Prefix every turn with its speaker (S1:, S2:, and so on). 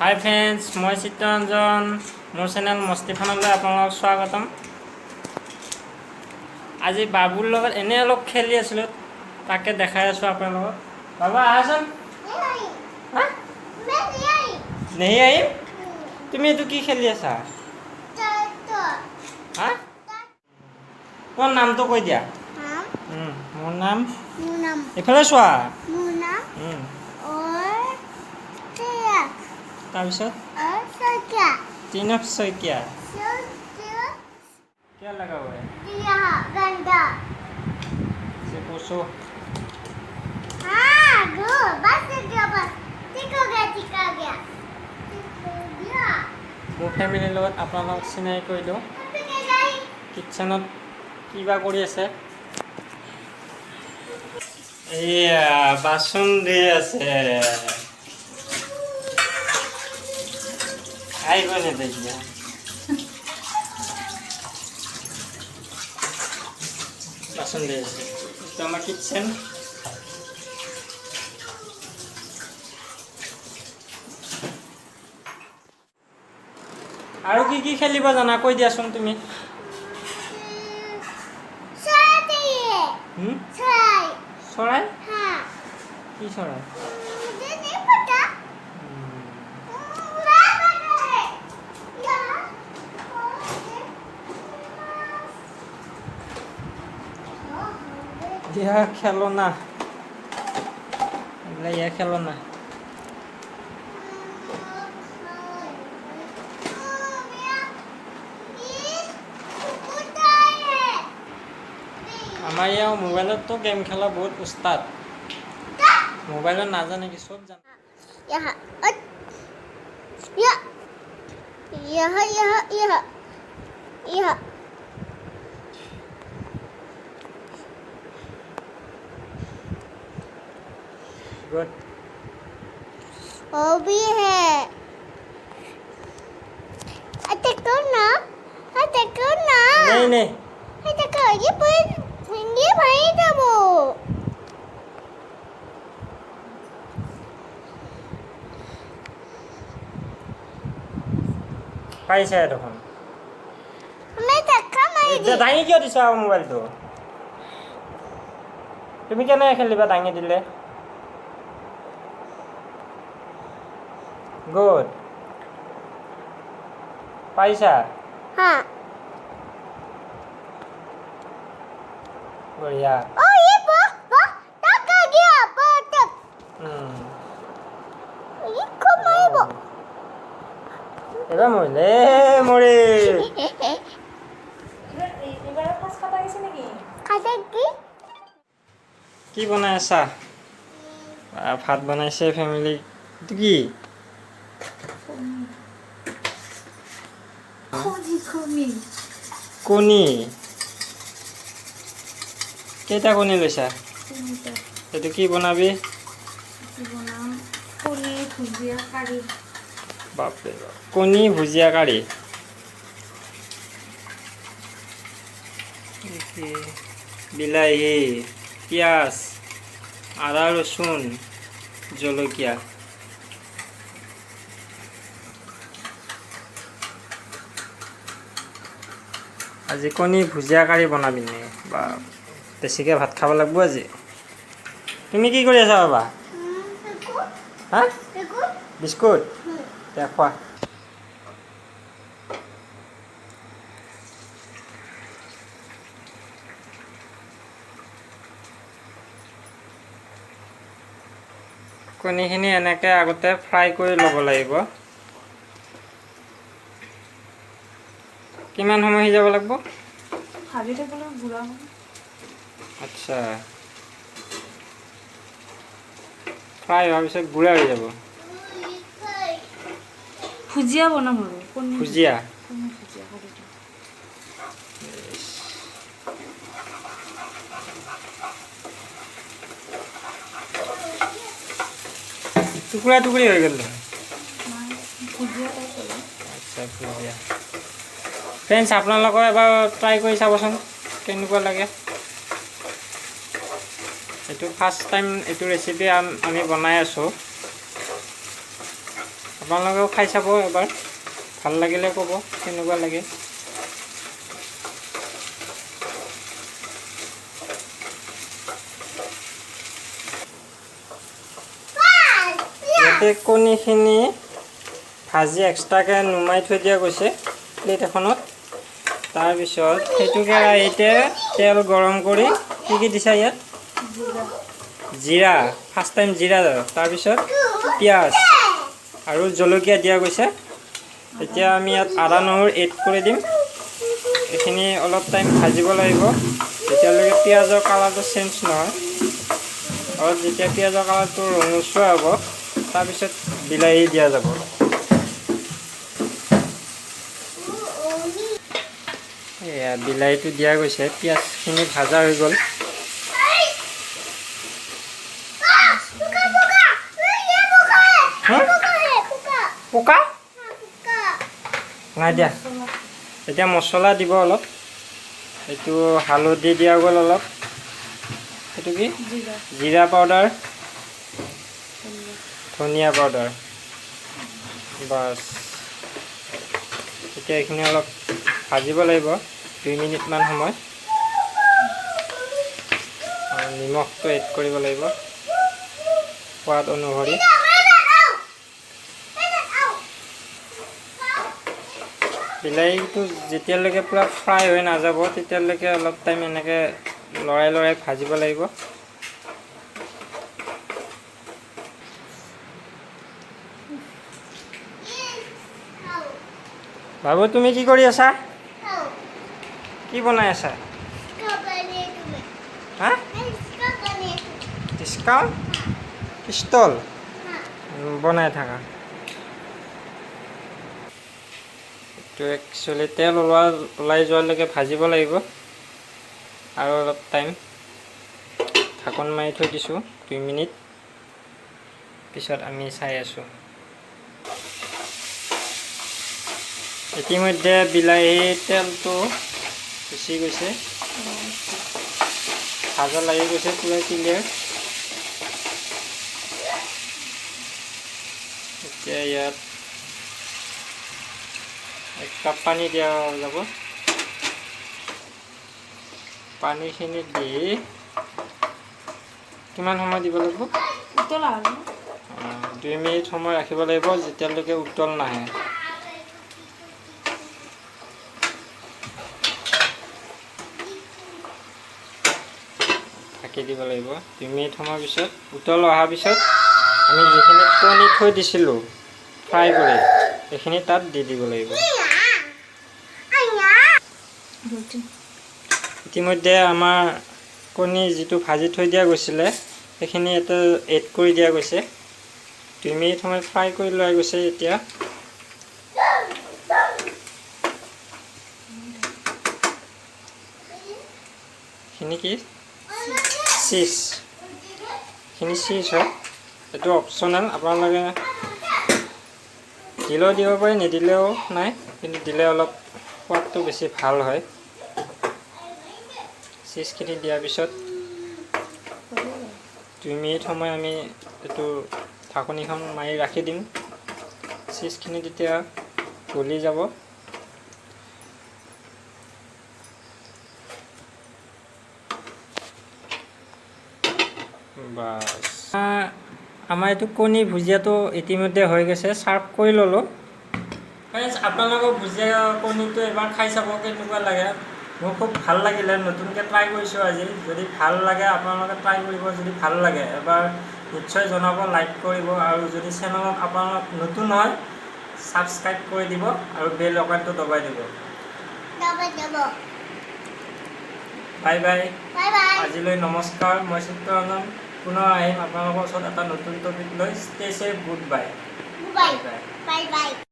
S1: হাই friends, মই চিত্তৰঞ্জন। মোৰ channel মস্তি ফানলৈ আপোনালোকক স্বাগতম। আজি বাবুৰ লগত এনেই অলপ খেলি আছিলোঁ, তাকে দেখাই আছোঁ আপোনালোকক। বাবা, আহাচোন। হা, নেহি আহিম। তুমি এইটো কি খেলি আছা? হা, তোমাৰ নামটো কৈ দিয়া। মোৰ নাম, এইফালে চোৱা। তাৰপিছত তিনৱ শইকীয়া। क्या लगा हुआ है? से पूछो।
S2: हाँ, गो बस गया, बस ठीक हो गया, ठीक हो गया, ठीक हो गया।
S1: মোৰ ফেমিলিৰ লগত আপোনালোকক চিনাকি কৰি দিওঁ। কিটচেনত কিবা কৰি আছে। এয়া বাচন ধুই আছে। আহিব নেদেখিয়া। বাচন ধুই আছে। এইটো আমাৰ কিটচেন। আৰু কি কি খেলিব জানা, কৈ দিয়াচোন তুমি। হুম? চৰাই? কি চৰাই?
S2: मुझे नहीं पता। मैं पता है। यहाँ।
S1: ইয়া খেলনা, এইবিলাক ইয়া খেলনা। আমাৰ ইয়াৰ মোবাইলততো গেম খেলা বহুত উস্তাদ। মোবাইলত নাজানে কি, চব জানে।
S2: यहाँ, यहाँ, यहाँ, यहाँ, यहाँ, यहाँ।
S1: গুড।
S2: वो भी है। अच्छा करो ना, अच्छा करो ना।
S1: নাই নাই।
S2: अच्छा करो, ये भाई, ये भाई था वो।
S1: পাৰিছে দেখোন।
S2: मैं धक्का मारी दी।
S1: এতিয়া দাঙি কিয় দিছা আৰু মোবাইলটো? তুমি কেনেকৈ খেলিবা দাঙি দিলে? গুড, পাৰিছা।
S2: हाँ।
S1: বঢ়িয়া।
S2: ओ, ये वो वो तक आ गया, वो तक। ये को मारी वो।
S1: এইবাৰ মৰিলে, মৰিল।
S3: এইবাৰ ফাৰ্ষ্ট কাটা গৈছে নেকি?
S2: खाता की।
S1: কি বনাই আছা? ভাত বনাইছে ফেমিলি। এইটো কি?
S3: কণী, কণী।
S1: কণী। কেইটা কণী লৈছা?
S3: তিনিটা।
S1: এইটো কি বনাবি?
S3: এইটো বনাম কণী ভুজিয়া কাৰী।
S1: বাপৰে বাপ, কণী ভুজিয়া কাৰী। কি? বিলাহী, পিঁয়াজ, আদা, ৰচুন, জলকীয়া। আজি কণী ভুজিয়া কাৰী বনাবি নে? বা, বেছিকৈ ভাত খাব লাগিব আজি। তুমি কি কৰি আছা বাবা? হা? বিস্কুট। দিয়া, খোৱা। কণীখিনি এনেকৈ আগতে ফ্ৰাই কৰি ল'ব লাগিব। কিমান সময় সিজাব লাগিব?
S3: ভাজি থাকিলে গুড়া হ'ব।
S1: আচ্ছা, ফ্ৰাই হোৱাৰ পিছত গুড়া হৈ যাব।
S3: ভুজিয়া বনাম আৰু কণী।
S1: ভুজিয়া।
S3: কণী ভুজিয়া কৰি দিম।
S1: টুকুৰা টুকুৰি হৈ গ'ল দেখোন।
S3: নাই, ভুজিয়া টাইপ হ'ব।
S1: আচ্ছা, ভুজিয়া। ফ্ৰেণ্ডছ, আপোনালোকৰ এবাৰ ট্ৰাই কৰি চাবচোন কেনেকুৱা লাগে। এইটো ফাৰ্ষ্ট টাইম এইটো ৰেচিপি আমি বনাই আছোঁ। আপোনালোকেও খাই চাব এবাৰ, ভাল লাগিলে ক'ব কেনেকুৱা লাগে। ইয়াতে কণীখিনি ভাজি এক্সট্ৰাকৈ নুমাই থৈ দিয়া গৈছে প্লেট এখনত। তাৰপিছত সেইটো কেৰাহীতে তেল গৰম কৰি কি কি দিছা ইয়াত? জিৰা, ফাৰ্ষ্ট টাইম জিৰা, তাৰপিছত পিঁয়াজ আৰু জলকীয়া দিয়া গৈছে। এতিয়া আমি ইয়াত আদা নহৰু এড কৰি দিম। এইখিনি অলপ টাইম ভাজিব লাগিব, যেতিয়ালৈকে পিঁয়াজৰ কালাৰটো চেঞ্জ নহয়। অলপ যেতিয়া পিঁয়াজৰ কালাৰটো ৰঙচুৱা হ'ব, তাৰপিছত বিলাহী দিয়া যাব। এয়া বিলাহীটো দিয়া গৈছে, পিঁয়াজখিনি ভাজা হৈ গ'ল। পোকা নাই দিয়া। এতিয়া মছলা দিব অলপ। এইটো হালধি দিয়া গ'ল অলপ। এইটো কি? জিৰা পাউডাৰ, ধনিয়া পাউডাৰ, বাছ। এতিয়া এইখিনি অলপ ভাজিব লাগিব 2 মিনিটমান সময়। আৰু নিমখটো এড কৰিব লাগিব সোৱাদ অনুসৰি। বিলাহীটো যেতিয়ালৈকে পূৰা ফ্ৰাই হৈ নাযাব, তেতিয়ালৈকে অলপ টাইম এনেকৈ লৰাই লৰাই ভাজিব লাগিব। বাবু, তুমি কি কৰি আছা? কি বনাই আছা? হা, ডিছকাউণ্ট পিষ্টল বনাই থাকা। এইটো একচুৱেলি তেল ওলাই যোৱালৈকে ভাজিব লাগিব আৰু অলপ টাইম। ঢাকন মাৰি থৈ দিছোঁ, 2 মিনিট পিছত আমি চাই আছোঁ। ইতিমধ্যে বিলাহী তেলটো গুচি গৈছে, ভাজা লাগি গৈছে পূৰা ক্লিয়াৰ। এতিয়া ইয়াত 1 কাপ পানী দিয়া যাব। পানীখিনি দি কিমান সময় দিব লাগিব?
S3: উতলা।
S1: 2 মিনিট সময় ৰাখিব লাগিব, যেতিয়ালৈকে উতল নাহে। ঢাকি দিব লাগিব। 2 মিনিট সময়ৰ পিছত, উতল অহাৰ পিছত আমি যিখিনি কণী থৈ দিছিলোঁ ফ্ৰাই কৰি, সেইখিনি তাত দি দিব লাগিব। ইতিমধ্যে আমাৰ কণী যিটো ভাজি থৈ দিয়া গৈছিলে, সেইখিনি ইয়াতে এড কৰি দিয়া গৈছে। 2 মিনিট সময় ফ্ৰাই কৰি লোৱা গৈছে। এতিয়া এইখিনি কি? চীজ। এইখিনি চীজ হয়। এইটো অপশ্যনেল, আপোনালোকে দিলেও দিব পাৰে, নিদিলেও নাই, কিন্তু দিলে অলপ সোৱাদটো বেছি ভাল হয়। চীজখিনি দিয়াৰ পিছত 2 মিনিট সময় আমি এইটো ঢাকনিখন মাৰি ৰাখি দিম। চীজখিনি তেতিয়া গলি যাব। বাছ, আমাৰ এইটো কণী ভুজিয়াটো ইতিমধ্যে হৈ গৈছে, চাৰ্ভ কৰি ল'লোঁ। ফ্ৰেণ্ডছ, আপোনালোকৰ ভুজিয়া কণীটো এবাৰ খাই চাব কেনেকুৱা লাগে। মোৰ খুব ভাল লাগিলে, নতুনকৈ ট্ৰাই কৰিছোঁ আজি। যদি ভাল লাগে আপোনালোকে ট্ৰাই কৰিব। যদি ভাল লাগে এবাৰ নিশ্চয় জনাব, লাইক কৰিব আৰু যদি চেনেলত আপোনালোক নতুন হয় ছাবস্ক্ৰাইব কৰি দিব আৰু বেল আইকনটো দবাই দিব। বাই বাই, আজিলৈ নমস্কাৰ। মই চিত্ৰৰঞ্জন, পুনৰ আহিম আপোনালোকৰ ওচৰত এটা নতুন টপিক লৈ। Stay safe, good bye.
S2: Bye bye.